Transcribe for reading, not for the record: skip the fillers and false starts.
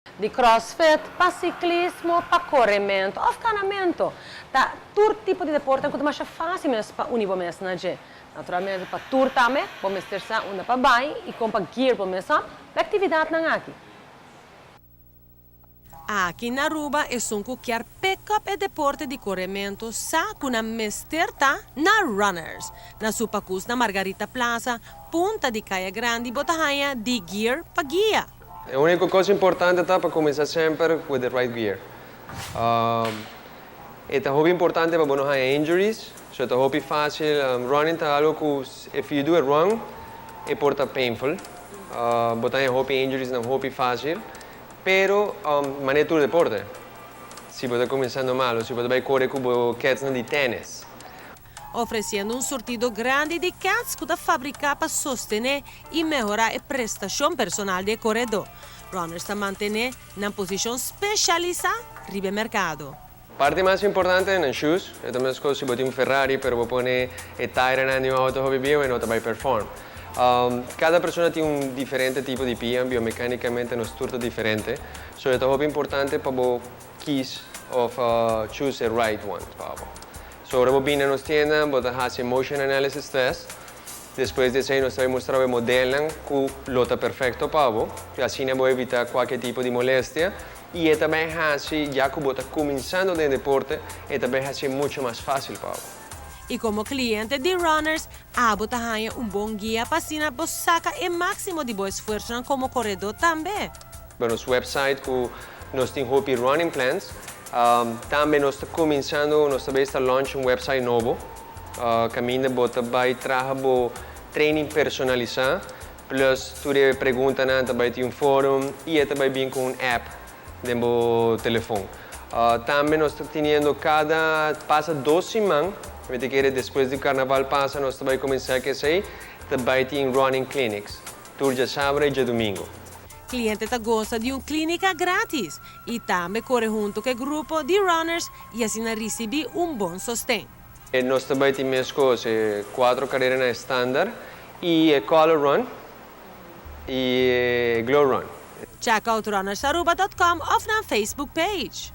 Di crossfit, pa ciclismo, pa coremento of canamento. Ta tur tipo di deporte cu ta mas facil mes pa uni bo mes na dje. Naturalmente, pa tur tambe, bo mester sa unda pa bay y con pa gear bo mes up, pa actividadnan aki. Aki na Aruba esun cu kier pick up e deporte di coremento sa cu nan mester ta na Runners. Na su pacus na Margarita Plaza, punta di Caya Grandi, bo ta haya di gear pa guia. E unico cos importante ta pa cuminsa semper with the right gear. E ta hopi importante pa no haya injuries, so ta hopi facil. Running ta algo cu if you do it wrong, e por ta painful. Bo ta haya hopi injuries nan hopi facil, pero manera tur deporte. Si bo ta cuminsando malo, si bo ta bay core cu keds di tennis. Ofreciendo un surtido grandi di keds cu ta fabrica pa sostene y mehora e prestacion personal di coredo. Runners ta mantene na posicion specialisa riba mercado. Parti mas importante ta shoes. E tambe si bo tin un Ferrari, pero bo pone e tire na un auto hopi bieu e no ta bay perform. Cada persona tin un diferente tipo di pia, biomecanicamente nos tur ta diferente. So ta hopi importante pa bo kies of choose the right one pa bo. So ora bo bin na nos tienda, bo ta haci motion analysis test. Despues di esey nos ta mustra e modelo cu lo ta perfecto pa bo. Asina bo evita cualkier tipo di molestia. Y tambe asina, ya cu bo ta cuminsando den deporte, e tambe asina mucho mas facil pa bo. Y como cliente di Runners, abo ta haya un bon guia pa asina bo saca e maximo di bo esfuerso como coredo tambe. Nos website cu nos tin hopi running plans. Tambe nos ta cuminsando, nos tambe ta launch un website nobo. Caminda bo ta bay traha bo training personalisa, plus tur e preguntanan tambe tin un forum y tambe bin cu un app den bo telefon. Tambe nos ta teniendo cada pasa 2 siman, mi ta kere despues di carnaval pasa, nos tambe cuminsa cu esey, tambe tin running clinics, tur diasabra y diadomingo. Cliente ta goza di un clinica gratis y tambe core hunto cu e grupo di runners y asina ricibi un bon sosten. Y nos tambe tin mes cuatro carera standard y color run y glow run. Check out runnersaruba.com of na Facebook page.